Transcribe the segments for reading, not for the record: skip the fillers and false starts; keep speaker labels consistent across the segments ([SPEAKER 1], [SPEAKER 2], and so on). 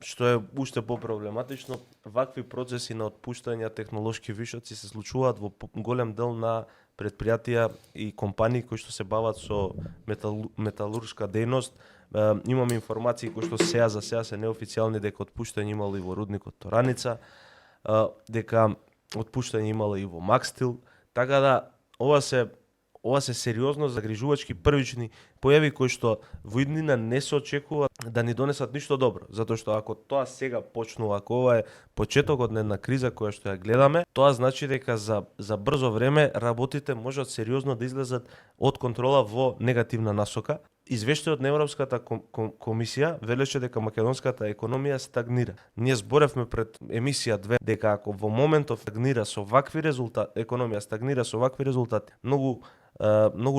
[SPEAKER 1] што е уште попроблематично, вакви процеси на отпуштање технолошки вишоци се случуваат во голем дел на предпријатија и компании кои што се бават со металуршка дејност. Имаме информации кои што за сега се неофицијални дека отпуштање имало и во рудникот Тораница, дека отпуштање имало и во Макстил, така да ова се сериозно загрижувачки првични појави кои што во иднина не се очекува да ни донесат ништо добро, затоа што ако тоа сега почнува, ако ова е почетокот на една криза која што ја гледаме, тоа значи дека за брзо време работите можат сериозно да излезат од контрола во негативна насока. Извештајот на Европската комисија велеше дека македонската економија стагнира. Ние зборевме пред емисија 2 дека ако во моментов стагнира со вакви резултати, економија стагнира со вакви резултати, многу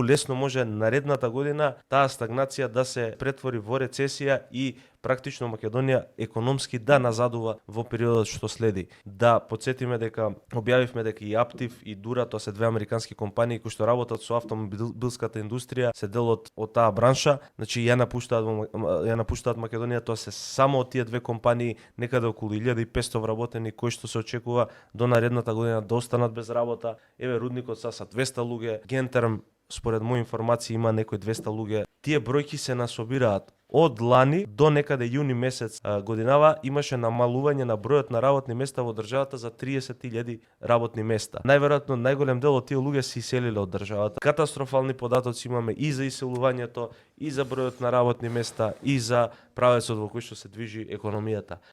[SPEAKER 1] лесно може наредната година таа стагнација да се претвори во рецесија и практично Македонија економски да назадува во периодот што следи. Да потсетиме дека објавивме дека и Аптив и Дура, тоа се две американски компании кои што работат со автомобилската индустрија, се дел од таа бранша, значи ја напуштаат Македонија, тоа се само од тие две компании, некаде околу 1500 вработени кои што се очекува до наредната година да останат без работа. Еве рудникот са 200 луѓе, Гентерм според мои информации има некои 200 луѓе. Тие бројки се насобираат од лани до некаде јуни месец годинава имаше намалување на бројот на работни места во државата за 30.000 работни места. Најверојатно најголем дел од тие луѓе се иселиле од државата. Катастрофални податоци имаме и за иселувањето, и за бројот на работни места, и за правецот во кој што се движи економијата.